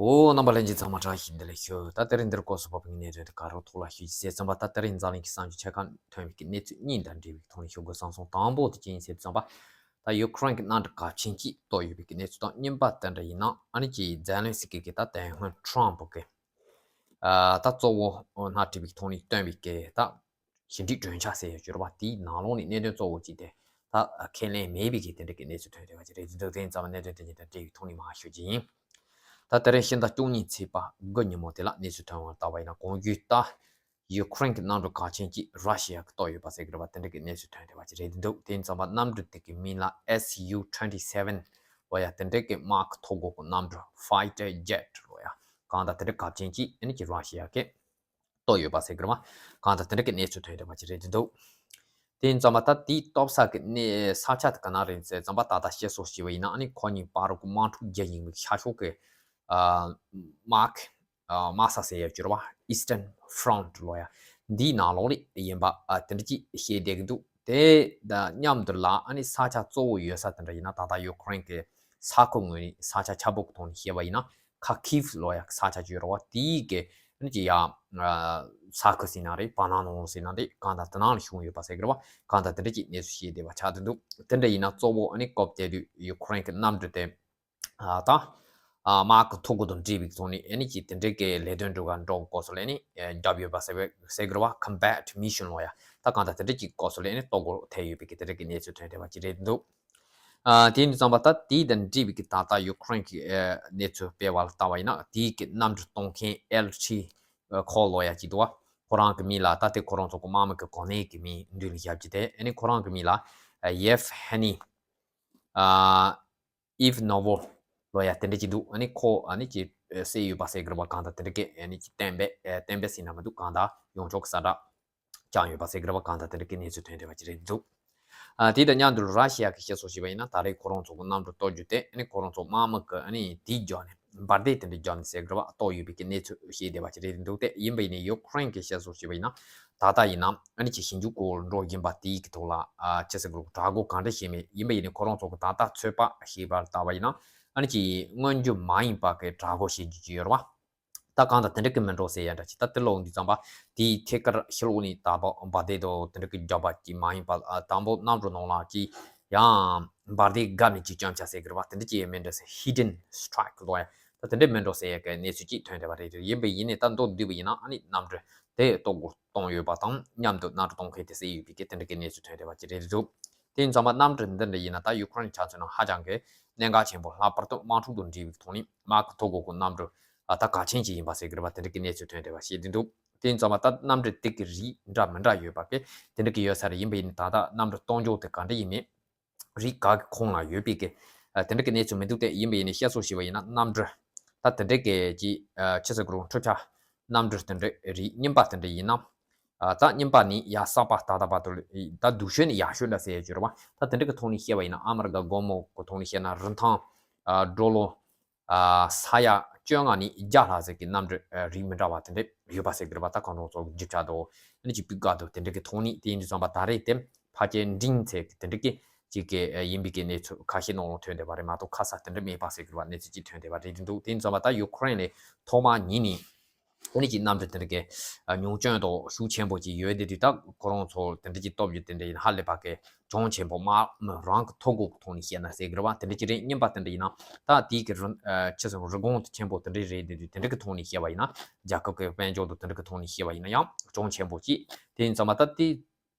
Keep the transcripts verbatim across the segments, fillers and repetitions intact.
འོ། རྣམ་པ་ལྷན་རྒྱས་ཚང་མ་བཀྲ་ཤིས་བདེ་ལེགས་ཞུ། ད་དེ་རིང་འདིར་སྐོར་སུ་བབས་པའི་གནད་དོན་དེ་ག་རེ་ཐོག་ལ་ཞུ་རྒྱུ་ཟེར་ཙམ་པ། ད་དེ་རིང་འཛམ་གླིང་གི་གསར་འགྱུར་ཆེ་ཁག་ཐོན་པའི་གནས་ཚུལ་གཉིས་དང་འབྲེལ་བའི་ཐོག་ནས་ཞུ་དགོས་བསམ་སོང་། དང་པོ་དེ་ཅི་ཡིན་ཟེར་ཙམ་པ། ད་ཡུ་ཀེ་རེན་གྱི་གནམ་གྲུ་གལ་ཆེན་གཅིག་གཏོར་ཡོད་པའི་གནས་ཚུལ་དང་། གཉིས་པ་དེ་འདྲ་ཡིན་ན་ཨ་ནི་ཅིག་ཛེ་ལན་སི་ཀི་གིས་ད་དེ་སྔོན་ཊམ་ཕུ་གིས་ཨ་ད་གཙོ་བོ་སྣེ་ཁྲིད་པའི་ཐོག་ནས་བཏོན་པའི་གི་ད་ཞི་འགྲིག་གྲོས་འཆར་ཟེར་ཡོད་ཀྱི་རེད་པ། དེའི་ནང་ལོགས་ནས་གནད་དོན་གཙོ་བོ་གཅིག་དེ་ད་ཁས་ལེན་མེད་པའི་གི་དེ་འདྲ་གི་གནས་ཚུལ་ཐོན་བསྡད་པ་ཅིག་རེད་འདུག་དེ་ཡིན་ཙང་གནད་དོན་དེ་གཉིས་དང་འབྲེལ་བའི་ཐོག་ནས་མར་ཞུ་རྒྱུ་ཡིན། ད་དེ་རིང་ཕྱི་ཟླ་བཅུ་གཉིས་ཚེས་པ་དགུ་ཉིན་མོ་དེ་ལ་གནས་ཚུལ་ཐོན་པར་བལྟས་པ་ཡིན་ན། གོང་ཞུས་ལྟར་ཡུ་ཀེ་རེན་གྱི་གནམ་གྲུ་གལ་ཆེན་གཅིག་ར་ཤི་ཡ་གིས་གཏོར་ཡོད་པ་ཟེར་གྱི་རེད་པ། དེ་འདྲ་གི་གནས་ཚུལ་ཐོན་བསྡད་པ་ཅིག་རེད་འདུག་དེ་ཡིན་ཙང་གནམ་གྲུ་དེ་གི་མིང་ལ་S U twenty seven ལོ་ཡ། དེ་འདྲ་གི་དམག་གི་ཐོག་འགོ་གི་གནམ་གྲུ་ཕའི་ཊར་ཇེཊ་ལོ་ཡ། གང་ལྟར་དེ་འདྲ་གལ་ཆེན་གཅིག་ཨ་ནི་ཅིག་ར་ཤི་ཡ་གིས་གཏོར་ཡོད་པ་ཟེར་གྱི་རེད་པ། གང་ལྟར་དེ་འདྲ་གི་གནས་ཚུལ་ཐོན་བསྡད་པ་ཅིག་རེད་འདུག་དེ་ཡིན་ཙང་མ་ད་དེའི་གཏོར་ས་གི་གནས་ས་ཆ་དེ་ག་ན་རེད་ཟེར་ཙམ་པ། ད་ལྟ་བཤད་སྲོལ་བྱས་པ་ཡིན་ན་ཨ་ནི་ཁོ་གཉིས་བར་དུ་དམག་འཁྲུག་རྒྱག་བཞིན་པའི་ཤར་ཕྱོགས་ཀྱི་ཨ་དམག་ཨ་དམག་ས་ཟེར་ཡ་ཅིག་ཡོད་རེད་པ། Eastern Front ལོ་ཡ། འདིའི་ནང་ལོགས་ནས་ཡིན་པ་ཨ་དེ་འདྲ་ཅིག་བཤད་བསྡད་ཀྱི་འདུག་དེ་དང་མཉམ་དུ་ལ་ཨ་ནི་ས་ཆ་གཙོ་བོ་ཡོད་ས་དེ་འདྲ་ཡིན་ན། ད་ལྟ་ཡུ་ཀེ་རེན་གྱི་ས་ཁུལ་ངོས་ནས་ས་ཆ་ཆེན་པོ་གི་ཐོག་ནས་བཤད་པ་ཡིན་ན། ཁ་ཁིབ་ལོ་ཡ་ས་ཆ་ཅིག་ཡོད་རེད་པ། དེའི་གི་ཨ་ནི་ཅིག་ཡ་ཨ་ས་ཁུལ་ཟེར་ན་རེད། བར་སྣང་ནང་ཟེར་ན་རེད། གང་ལྟར་དེ་ནང་ལ་ཤོང་ཡོད་པ་ཟེར་གྱི་རེད་པ། གང་ལྟར་དེ་འདྲ་ཅིག་གནས་ཚུལ་བཤད་བསྡད་པ་ཆགས་བསྡད་འདུག་དེ་འདྲ་ཡིན་ན་གཙོ་བོ་ཨ་ནི་སྐབས་དེ་དུས་ཡུ་ཀེ་རེན་གྱི་གནམ་གྲུ་དེ་ཨ་ད་ཨ་དམག་གི་ཐོ་འགོད་དང་འབྲེལ་བའི་ཐོག་ནས་ཨ་ནི་ཅིག་དེ་འདྲའི་གི་ལས་དོན་སྒྲུབ་ག་འགྲོ་གི་སྐབས་སུ་ལ་ཨ་ནི་ཨ་བརྒྱབ་ཡོད་པ་ཟེར་བའི་ཟེར་གྱི་རེད་པ། Combat Mission ལོ་ཡ། ད་གང་ལྟར་དེ་འདྲ་ཅིག་སྐབས་སུ་ལ་ཨ་ནི་གཏོར་རྒོལ་ཐེབས་ཡོད་པའི་གི་དེ་འདྲ་གི་གནས་ཚུལ་ཐོན་བསྡད་པ་ཅིག་རེད་འདུག་ཨ་དེ་ཡིན་དུས་ཙམ་པ་ད་དེ་དང་འབྲེལ་བའི་གི་ད་ལྟ་ཡུ་ཀེ་རེན་གྱི་ཨ་གནས་ཚུལ་སྤེལ་བ་ལ་བལྟས་པ་ཡིན་ན། དེའི་གི་གནམ་གྲུ་གཏོང་མཁན་ཨེལ་ཁྲི་ཁོ་ལོ་ཡ་ཅིག་འདུག་པ། ཁོ་རང་གི་མིང་ལ་ད་དེ་ཁོ་རང་ཚོ་གི་དམག་མི་གི་གོ་གནས་ཀྱི་མིང་མདུན་ལ་བཞག་རྒྱུ་དེ་ཨ་ནི་ཁོ་རང་གི་མིང་ལ་ཡེབ་ཧེ་ནི་ཨ་ཨིབ་ནོ་ཝོ་ལོ་ཡ་དེ་འདྲ་ཅིག་འདུག་ཨ་ནི་ཁོ་ཨ་ནི་ཅིག་བསད་ཡོད་པ་ཟེར་གྱི་རེད་པ། གང་ལྟར་དེ་འདྲ་གི་ཨ་ནི་ཅིག་གཏན་འབེབས་ཨ་གཏན་འབེབས་ཟེར་ན་མི་འདུག་གང་ལྟར་ཡོངས་ཁྱབ་ཀྱི་གསལ་བསྒྲགས་བསྐྱངས་ཡོད་པ་ཟེར་གྱི་རེད་པ། གང་ལྟར་དེ་འདྲ་གི་གནས་ཚུལ་ཐོན་བསྡད་པ་ཅིག་རེད་འདུག་ཨ་དེ་དང་མཉམ་དུ་ར་ཤི་ཡ་གི་བཤད་སྲོལ་བྱས་པ་ཡིན་ན། ད་རེས་ཁོ་རང་ཚོ་གི་གནམ་གྲུ་གཏོར་རྒྱུ་དེ་ཨ་ནི་ཁོ་རང་ཚོ་དམག་མི་གི་ཨ་ནི་དེའི་རྒྱབ་ནས་འབར་མདེལ་དེ་འདྲ་བརྒྱབ་ནས་ཟེར་གྱི་རེད་པ། གཏོར་ཡོད་པའི་གི་གནས་ཚུལ་བཤད་བསྡད་པ་ཅིག་རེད་འདུག་དེ་ཡིན་པ་ཡིན་ནའི་ཡུ་ཀེ་རེན་གི་བཤད་སྲོལ་བྱས་པ་ཡིན་ན། ད་ལྟ་ཡིན་ན་ཨ་ནི་ཅིག་ཞིབ་འཇུག་སྐོར་འགྲོ་བཞིན་པ་དེའི་གི་ཐོག་ལ་ཨ་ཅི་ཟེར་དགོས། གྲགས་འགུལ་གང་འདྲ་ཞིག་མེད། ཡིན་པ་ཡིན་ནའི་ཁོ་རང་ཚོ་གི་ད་ལྟ་ཚོད་དཔག་བྱས་པར་བལྟས་པ་ཡིན་ན། ཨ་ནི་ཅིག་མངོན་འགྱུར་མ་ཡིན་པ་གི་གྲགས་འགུལ་བྱེད་རྒྱུ་ཅིག་ཡོད་རེད་པ། ད་གང་ལྟར་དེ་འདྲ་གི་མིན་འགྲོ་ཟེར་ཡ་འདྲ་ཅིག་ད་དེ་ལོག་འདི་ཙམ་པ་དེའི་ཐད་ཀར་ཕྱི་ལོགས་ནས་ད་བ་འབར་མདེལ་དང་དེ་འདྲ་གི་བརྒྱབ་པ་ཅིག་མ་ཡིན་པ། ཨ་དང་པོ་གནམ་གྲུ་ནང་ལ་ཅིག་ཡང་འབར་མདེལ་བརྒྱབ་ནས་ཅིག་བཅོམ་ཆ་ཟེར་གྱི་རེད་པ། དེ་འདྲ་ཅིག་ཡང་མིན་འགྲོ་ཟེར། Hidden strike ལོ་ཡ། ད་དེ་འདྲ་མིན་འགྲོ་ཟེར་ཡ་གི་གནས་ཚུལ་ཅིག་ཐོན་བསྡད་པ་རེད། ཡིན་པ་ཡིན་ནའི་ད་མདོར་བསྡུས་པ་ཡིན་ན་ཨ་ནི་གནམ་གྲུ་དེ་གཏོར་རྒོལ་བཏང་ཡོད་པ་དང་མཉམ་དུ་གནམ་གྲུ་གཏོང་མཁན་དེ་བསད་ཡོད་པའི་གི་དེ་འདྲ་གི་གནས་ཚུལ་ཐོན་བསྡད་པ་ཅིག་རེད་འདུག་དེ་ཡིན་ཙང་མ་གནམ་གྲུ་འདི་འདྲ་ཡིན་ན་ད་ཡུ་ཀེ་རེན་ཆ་མཚོན་ན་ཧ་ཅང་གི་གནད་འགག་ཆེན་པོ། ལྷག་པར་དུ་དམག་འཁྲུག་དང་འབྲེལ་བའི་ཐོག་ནས་དམག་གི་ཐོ་འགོད་ཀྱི་གནམ་གྲུ་ཨ་ད་གལ་ཆེན་ཅིག་ཡིན་པ་ཟེར་གྱི་རེད་པ། དེ་འདྲ་གི་གནས་ཚུལ་ཐོན་བསྡད་པ་ཞིག་རེད་འདུག་དེ་ཡིན་ཙང་མ་ད་གནམ་གྲུ་དེ་གི་རིགས་འདྲ་མི་འདྲ་ཡོད་པ་གི་དེ་འདྲ་གི་ཡོད་ས་རེད། ཡིན་པ་ཡིན་ནའི་ད་ལྟ་གནམ་གྲུ་གཏོར་རྒྱུ་དེ་ག་འདྲ་ཡིན་མིན། རིགས་ག་གི་ཁོངས་ལ་ཡོད་པའི་གི་ཨ་དེ་འདྲ་གི་གནས་ཚུལ་མི་འདུག་སྟེ། ཡིན་པ་ཡིན་ནའི་བཤད་སྲོལ་བྱས་པ་ཡིན་ན་གནམ་གྲུ་ད་དེ་འདྲ་གི་ཅིག་ཨ་ཅི་ཟེར་དགོས་རུང་འཕྲུལ་ཆས་གནམ་གྲུ་དེ་འདྲ་རིགས་རྙིང་པ་དེ་འདྲ་ཡིན་ན། ཨ་ད་རྙིང་པ་ནས་ཡར་གསར་པ་ད་ལྟ་བར་དུ་ད་སྡུག་ཤོས་ནས་ཡག་ཤོས་འདྲ་ཟེར་ཡ་ཅིག་ཡོད་རེད་པ། ད་དེ་འདྲ་གི་ཐོག་ནས་བཤད་པ་ཡིན་ན་ཨ་མི་རི་ཀ་སྒོར་མོ་གི་ཐོག་ནས་བཤད་ན་རིན་ཐང་ཨ་ཌོ་ལར་ཨ་ས་ཡ་བཅོ་ལྔ་ནས་བརྒྱ་ལྷག་ཙམ་གྱི་གནམ་གྲུ་ཨ་རིགས་མི་འདྲ་བ་དེ་འདྲ་ཡོད་པ་ཟེར་གྱི་རེད་པ། ད་གང་རུང་ཚོ་རྒྱུ་ཆ་དང་ཨ་ནི་ཅིག་སྤུས་ཀ་དང་དེ་འདྲ་གི་ཐོག་ནས། དེ་ཡིན་དུས་ཙམ་པ་ད་རེས་དེ་ཕལ་ཆེར་འབྲིང་ཚད་ཀྱི་དེ་འདྲ་གི་ཅིག་གི་ཨ་ཡིན་པའི་གི་གནས་ཚུལ་ཁ་ཤས་ནང་ལ་ཐོན་བསྡད་པ་རེད་མ་གཏོགས་ཁ་གསལ་དེ་འདྲ་མེད་པ་ཟེར་གྱི་རེད་པ། གནས་ཚུལ་ཅིག་ཐོན་བསྡད་པ་རེད་འདུག་དེ་ཡིན་ཙམ་པ་ད་ཡུ་ཀེ་རེན་ལ་ཐོག་མ་ཉིད་ནས་ཨ་ནི་ཅིག་གནམ་གྲུ་དེ་འདྲ་གི་ཨ་ཉུང་སྐྱོན་དང་ཤུགས་ཆེན་པོ་ཅིག་ཡོད་དེ་དུས། ད་ཁོ་རང་ཚོ་དེ་འདྲ་ཅིག་གཏོར་རྒྱུ་དེ་འདྲ་ཡིན་ཧ་ལས་པ་གི་གྱོང་ཆེན་པོ། དམག་མི་རང་གི་ཐོ་འགོད་ཀྱི་ཐོག་ནས་བཤད་ན་ཟེར་གྱི་རེད་པ། དེ་འདྲ་ཅིག་རེད། རྙིང་པ་དེ་འདྲ་ཡིན་ན་ད་དེའི་གི་རིན་ཨ་ཅི་ཟེར་རིན་གོང་དེ་ཆེན་པོ་དེ་འདྲ་རེད་དེ་དུས། དེ་འདྲ་གི་ཐོག་ནས་བཤད་པ་ཡིན་ན། རྒྱལ་ཁབ་ཀྱི་དཔལ་འབྱོར་དང་དེ་འདྲ་གི་ཐོག་ནས་བཤད་པ་ཡིན་ན་ཡང་གྱོང་ཆེན་པོ་ཅིག་དེ་ཡིན་ཙམ་པ་ད་དེ་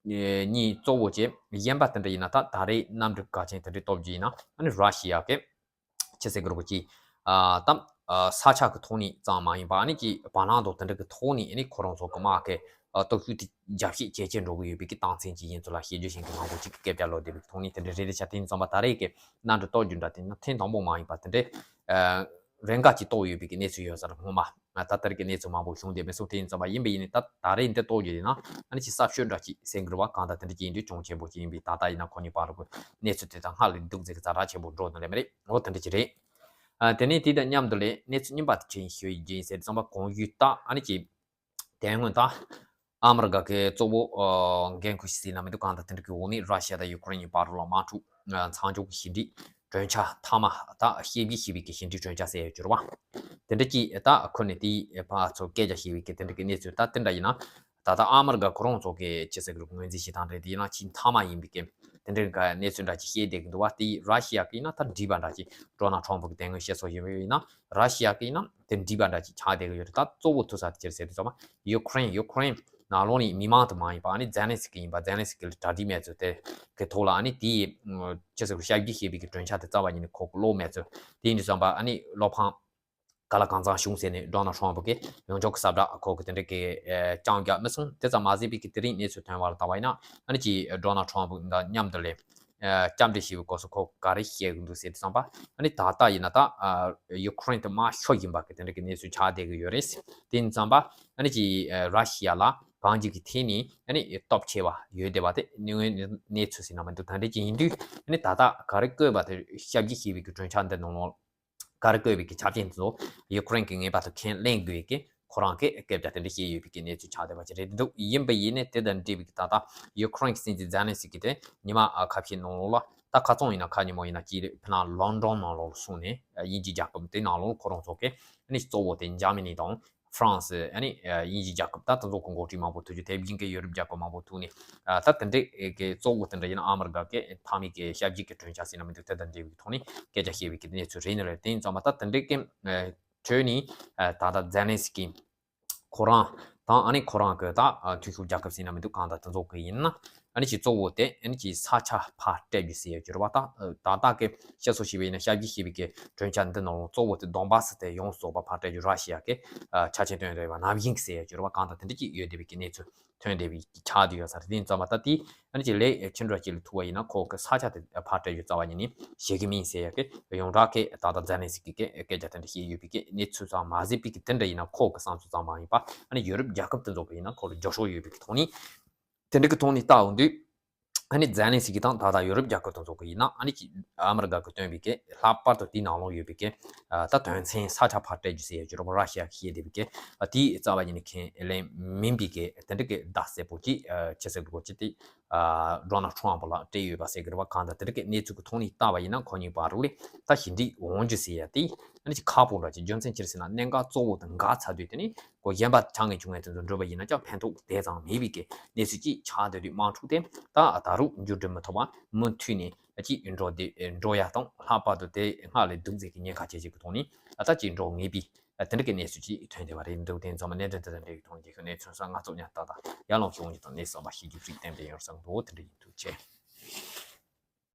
གཉིས་གཙོ་བོ་བྱས། གཞན་པ་དེ་འདྲ་ཡིན་ན་ད་ད་རེས་གནམ་གྲུ་གལ་ཆེན་དེ་འདྲ་གཏོར་རྒྱུ་ཡིན་ན་ཨ་ནི་ར་ཤི་ཡ་གི་ཅི་ཟེར་དགོས་རེད་པ། ཅིག་ཨ་ད་ཨ་ས་ཆ་གི་ཐོག་ནས་ཙམ་མ་ཡིན་པ་ཨ་ནི་ཅིག་བར་སྣང་དང་དེ་འདྲ་གི་ཐོག་ནས་ཨ་ནི་ཁོ་རང་ཚོ་གི་དམག་གི་ཨ་སྟོབས་ཤུགས་དེ་རྒྱ་བསྐྱེད་ཇེ་ཆེར་འགྲོ་གི་ཡོད་པའི་གི་རྟགས་མཚན་ཅིག་ཡིན་ཚུལ་ལ་བཤད་རྒྱུ་ཞིག་གི་མང་པོ་ཅིག་གི་སྐད་ཆ་ལོག་བསྡད་པའི་ཐོག་ནས་དེ་འདྲ་རེད། རེད་ཆ་དེ་ཡིན་ཙམ་པ་ད་རེས་ཀྱི་གནམ་གྲུ་གཏོར་རྒྱུ་འདྲ་དེ་ཡིན་ན་ཐེངས་དང་པོ་མ་ཡིན་པ། དེ་འདྲའི་ཨ་རེས་འགའ་ཅིག་གཏོར་ཡོད་པའི་གི་གནས་ཚུལ་ཡོད་ས་རེད། སྔོན་མ་ད་ལྟར་གྱི་གནས་ཚུལ་མང་པོ་བྱུང་བསྡད་མེད་སོང་། དེ་ཡིན་ཙམ་པ་ཡིན་པ་ཡིན་ནའི་ད་ད་རེས་འདི་གཏོར་རྒྱུ་ཡིན་ན་ཨ་ནི་ཅིག་གསར་ཤོས་འདྲ་ཅིག་ཟེར་གྱི་རེད་པ། གང་ལྟར་དེ་འདྲ་ཅིག་ཡིན་དུས་གྱོང་ཆེན་པོ་ཅིག་ཡིན་པས། ད་ལྟ་ཡིན་ན་ཁོ་གཉིས་བར་དུ་གནས་ཚུལ་དེ་དག་སྔར་ལས་སྡུག་ཙམ་གྱི་ཛ་དྲག་ཆེན་པོ་འགྲོ་ནི་ལས་མ་རེད། འོ་དེ་འདྲ་ཅིག་རེད། ཨ་དེ་ནས་དེ་དང་མཉམ་དུ་ལས་གནས་ཚུལ་རྙིང་པ་དེ་ཅི་ཡིན་ཞུ་ཡི་ཡིན་ཟེར་ཙམ་པ། གོང་ཞུས་ལྟར་ཨ་ནི་ཅིག་དེ་སྔོན་ད་ཨ་མི་རི་ཀ་གི་གཙོ་བོ་ཨ་འགན་ཁུར་ཞིག་ཟིན་ན་མི་འདུག་གང་ལྟར་དེ་འདྲ་གི་འོག་ནས་ར་ཤི་ཡ་དང་ཡུ་ཀེ་རེན་གཉིས་བར་ལ་དམག་འཁྲུག་ཨ་མཚམས་འཇོག་གི་ཞི་འགྲིག་ གྲོས་འཆར་མཐའ་མ་ད་བཤད་རྒྱུ་ཞེས་པའི་གི་ཕྱི་འབྲེལ་གྲོས་འཆར་ཟེར་ཡོད་རྒྱུ་རེད་བ། དེ་འདྲ་ཅིག་ད་ཁོ་ནས་དེའི་ཕར་ཚུར་སྐད་ཆ་བཤད་པའི་གི་དེ་འདྲ་གི་གནས་ཚུལ་ད་དེ་འདྲ་ཡིན་ན། ད་ལྟ་ཨ་མི་རི་ཀ་ཁོ་རང་ཚོ་གི་ཅི་ཟེར་གི་རེད། ངོས་འཛིན་བྱེད་སྟངས་རེད། དེ་ཡིན་ན་ཕྱི་མཐའ་མ་ཡིན་པའི་གི་དེ་འདྲ་གི་གནས་ཚུལ་འདྲ་ཅིག་བཤད་བསྡད་གི་འདུག་བ། དེ་ར་ཤི་ཡ་གི་ཡིན་ན་ད་འགྲིག་པ་འདྲ་ཅིག་ཌོ་ནལ་ཊམ་ཕུ་གི་དེ་སྔོན་བཤད་སྲོལ་ཡིན་པ་ཡིན་ན། ར་ཤི་ཡ་གི་ཡིན་ན་དེ་འགྲིག་པ་འདྲ་ཅིག་ཆགས་བསྡད་གི་ཡོད་རེད། ད་གཙོ་བོ་ཐུག་ས་དེ་ཅི་རེད་ཟེར་དུས་ཙམ་པ་ཡུ་ཁུ་རེན། ཡུ་ཁུ་རེན་ནང་ལོགས་ནས་མི་མང་དུ་མ་ཡིན་པ། ཨ་ནི་ཛེ་ལན་སི་ཀི་ཡིན་པ། ཛེ་ལན་སི་ཀི་ལ་གྲ་སྒྲིག་མེད་ཚུལ་དེ་གི་ཐོག་ལ། ཨ་ནི་དེའི་ཅི་ཟེར་གི་ཞབས་ཕྱི་བྱེད་པའི་གི་གྲོས་འཆར་དེ་རྩ་བ་ཉིད་ནས་ཁོ་གི་ཀློག་མེད་ཚུལ། དེ་ཡིན་དུས་ཙམ་པ་ཨ་ནི་བློ་ཕམ་ག་ལ་གང་འཚམ་བྱུང་ཟེར་ནས་ཌོ་ནལ་ཊམ་ཕུ་གིས་ཡོངས་ཁྱབ་ཀྱི་ས་བསྒྲགས་ཁོ་གི་དེ་འདྲ་གི་ཨེ་རྐྱང་རྒྱག་མི་སོང་། དེ་ཙམ་མ་ཟད་པའི་གི་དེ་རིང་གནས་ཚུལ་ཐོན་པ་ལ་ལྟ་བ་ཡིན་ན། ཨ་ནི་ཅིག་ཌོ་ནལ་ཊམ་ཕུ་དང་མཉམ་དུ་ལས་ཨེ་སྐྱབས་འགྲོ་ཞུ་བའི་སྐབས་སུ་ཁོ་ག་རེ་བཤད་གི་འདུག་ཟེར་དུས་ཙམ་པ། ཨ་ནི་ད་ལྟ་ཡིན་ན་ད་ཨ་ཡུ་ཁུ་རེན་དེ་དམར་ཤོག་ཡིན་པ་གི་དེ་འདྲ་གི་གནས་ཚུལ་ཆགས་བསྡད་གི་ཡོད་རེད། དེ་ཡིན་དུས་ཙམ་པ་ཨ་ནི་ཅིག་ཨེ་ར་ཤི་ཡ་ལ་གང་ཅིག་གི་ཐད་ནས་ཨ་ནི་སྟོབས་ཆེ་བ་ཡོད་བསྡད་པ་དེ་དངོས་གནས་གནས་ཚུལ་ཟེར་ན་མི་འདུག་ད་འདྲ་ཅིག་ཡིན་དུས། ཨ་ནི་ད་ལྟ་ག་རེ་བཀོད་པ་དེ་ཞབས་ཕྱི་བྱེད་པའི་གི་གྲོས་འཆར་འདི་ནང་ལོགས་ག་རེ་བཀོད་པའི་གི་ཆ་རྐྱེན་དེ་ཚོ་ཡུ་ཁུ་རེན་གྱིས་ངེས་པར་དུ་ཁས་ལེན་དགོས་ཀྱི། ཁོ་རང་གིས་སྐད་ཆ་དེ་འདྲ་བཤད་ཡོད་པའི་གི་གནས་ཚུལ་ཆགས་བསྡད་པ་ཅིག་རེད་འདུག་ཡིན་པ་ཡིན་ནའི་དེ་དང་འབྲེལ་བའི་གི་ད་ལྟ་ཡུ་ཁུ་རེན་གྱི་སྲིད་འཛིན་ཛེ་ལན་སི་ཀི་དེ་ཉི་མ་ཨ་ཁ་ཤས་ནང་ལོགས་ལ། ད་ཁ་རྩང་ཡིན་ན་ཁ་ཉིན་མོ་ཡིན་ན་ཅིག་རེད། ཕི་ནང་ལོན་ཌོན་ནང་ལོགས་ལ་སོང་ནས་དབྱིན་ཇི་རྒྱལ་ཁབ་དེ་ནང་ལོགས་ཁོ་རང་ཚོ་གི་ཨ་ནི་གཙོ་བོ་དེ་འཇར་མ་ནི་དང་ཧྥ་རན་སི། ཨ་ནི་དབྱིན་ཇི་རྒྱལ་ཁབ། ད་དེ་ཚོ་གི་འགོ་ཁྲིད་མང་པོ་ཐུག་རྒྱུ། དེ་བཞིན་གི་ཡོ་རོབ་རྒྱལ་ཁབ་མང་པོ་ཐུག་ནས། ཨ་ད་དེ་འདྲའི་གི་གཙོ་བོ་དེ་འདྲ་ཡིན་ན། ཨ་མི་རི་ཀ་གི་མཐའ་མའི་གི་ཞབས་ཕྱི་གི་གྲོས་འཆར་ཟེར་ན་མི་འདུག་དེ་དང་འབྲེལ་བའི་ཐོག་ནས་སྐད་ཆ་བཤད་པའི་གི་གནས་ཚུལ་རེད་ནི་རེད། དེ་ཡིན་ཙང་མ་ད་དེ་འདྲའི་གི་ཨ་གྲོས་ནི་ཨ་ད་ལྟ་ཛེ་ལན་སི་ཀི་ཁོ་རང་དང་། ཨ་ནི་ཁོ་རང་གི་ད་ཨ་འཐུས་ཤོར་རྒྱལ་ཁབ་ཟེར་ན་མི་འདུག་གང་ལྟར་དེ་ཚོ་གི་ཡིན་ན། ཨ་ནི་ཅིག་གཙོ་བོ་དེ་ཨ་ནི་ཅིག་ས་ཆ་ཕར་སྤྲད་རྒྱུ་ཟེར་ཡ་ཅིག་རེད་བ། ད་ད་ལྟ་གི་བཤད་སྲོལ་བྱས་པ་ཡིན་ན། ཞབས་ཕྱི་བྱེད་པའི་གི་གྲོས་འཆར་འདི་ནང་ལོགས་གཙོ་བོ་དེ་དོན་བྷ་སི་དེ་ཡོངས་རྫོགས་པ་ཕར་སྤྲད་རྒྱུ། ར་ཤི་ཡ་གི་ཨ་ཆ་རྐྱེན་བཏོན་ཡོད་པ་ནང་བཞིན་གྱི་ཟེར་ཡ་ཅིག་རེད་བ། གང་ལྟར་དེ་འདྲ་ཅིག་ཡོད་བསྡད་པའི་གི་གནས་ཚུལ་ཐོན་བསྡད་པའི་ཆགས་བསྡད་ཡོད་ས་རེད། དེ་ཡིན་ཙང་མ་ད་དེ་ཨ་ནི་ཅིག་ལས་ཁྱེད་འགྲོ་ཅིག་ལ་ཐུག་པ་ཡིན་ན། ཁོ་གི་ས་ཆ་དེ་ཕར་སྤྲད་རྒྱུ་རྩ་བ་ཉིད་ནས་བཞེས་གི་མིན་ཟེར་ཡ་གི་ཡོངས་གྲགས་གི་ད་ལྟ་ཛེ་ལན་སི་ཀི་གི་སྐད་ཆ་དེ་འདྲ་བཤད་ཡོད་པའི་གི་གནས་ཚུལ་ཙམ་མ་ཟད་པའི་གི་དེ་འདྲ་ཡིན་ན། ཁོ་གི་བསམ་ཚུལ་ཙམ་མ་ཡིན་པ། ཨ་ནི་ཡོ་རོབ་རྒྱལ་ཁབ་དེ་ཚོ་གི་ཡིན་ན་ཁོ་ལ་རྒྱབ་སྐྱོར་ཡོད་པའི་གི་ཐོག་ནས། དེ་འདྲ་གི་ཐོག་ནས་ལྟ་འོང་དུས། ཨ་ནི་ཛེ་ལན་སི་ཀི་དང་ད་ལྟ་ཡོ་རོབ་རྒྱལ་ཁབ་དེ་ཚོ་གི་ཡིན་ན། ཨ་ནི་ཅིག་ཨ་མི་རི་ཀ་གི་བཏོན་པའི་གི་ལྷག་པར་དུ་དེའི་ནང་ལོགས་ཡོད་པའི་གི་ཨ་ད་དོན་ཚན་ས་ཆ་ཕར་སྤྲད་རྒྱུ་ཟེར་ཡ་ཅིག་རེད་བ། ར་ཤི་ཡ་གིས་བཤད་བསྡད་པའི་གི་ཨ་དེའི་རྩ་བ་ཉིད་ནས་ཁས་ལེན་མིན་པའི་གི་དེ་འདྲ་གི་བརྡ་གསལ་པོ་ཅིག་ཨ་ཅི་ཟེར་དགོས་ཅི་དེ་ཨ་ཌོ་ནལ་ཊམ་ཕུ་ལ་སྤྲད་ཡོད་པ་ཟེར་གི་རེད་བ། གང་ལྟར་དེ་འདྲ་གི་གནས་ཚུལ་གི་ཐོག་ནས་ལྟ་བ་ཡིན་ན། ཁོ་གཉིས་བར་རུ་ལས་ད་ཞི་འགྲིག་འོང་རྒྱུ་ཟེར་ཡ་དེ་ཨ་ནི་ཅིག་ཁག་པོ་འདྲ་ཅིག་རྒྱུ་མཚན་ཅི་རེད་ཟེར་ན། གནད་འགག་གཙོ་བོ་དེ་འགག་ཚར་དུས་དེ་ནི་ཁོ་གཞན་པ་ཆ་ངེས་ཆུང་ངེས་དེ་ཚོ་འགྲོ་བ་ཡིན་ན་ཀྱང་ཕན་ཐོགས་དེ་ཙམ་མེད་པའི་གི་གནས་ཚུལ་ཅིག་ཆགས་བསྡད་དུས། དམག་འཁྲུག་དེ་ད་ད་རུང་མཇུག་སྒྲིལ་མི་ཐུབ་པ། མུ་མཐུད་ནས་ཅིག་འགྲོ་བསྡད་འགྲོ་ཡ་དང་། ལྷག་པར་དུ་དེ་སྔར་ལས་སྡུག་ཙམ་གྱི་ཉེན་ཁ་ཆེ་ཆེ་གི་ཐོག་ནས་ད་ཅིག་འགྲོ་ངེས་པའི་དེ་འདྲ་གི་གནས་ཚུལ་ཅིག་ཐོན་བསྡད་པ་རེད་འདུག་དེ་ཡིན་ཙང་མ་གནད་དོན་དེ་དང་འབྲེལ་བའི་ཐོག་ནས་རྒྱལ་ཁབ་གནས་ཚུལ་སོགས་ང་ཚོ་ཉར་ལྟ་དང་ཡར་ལངས་བྱུང་ཡོད་དང་། གནས་བསམ་པ་ཞིག་རྒྱུགས་ཚིག་གཏན་འབེབས་ཡོང་བསམ་འདུག་དེ་འདྲ་ཡིན། ཐུགས་རྗེ་ཆེ།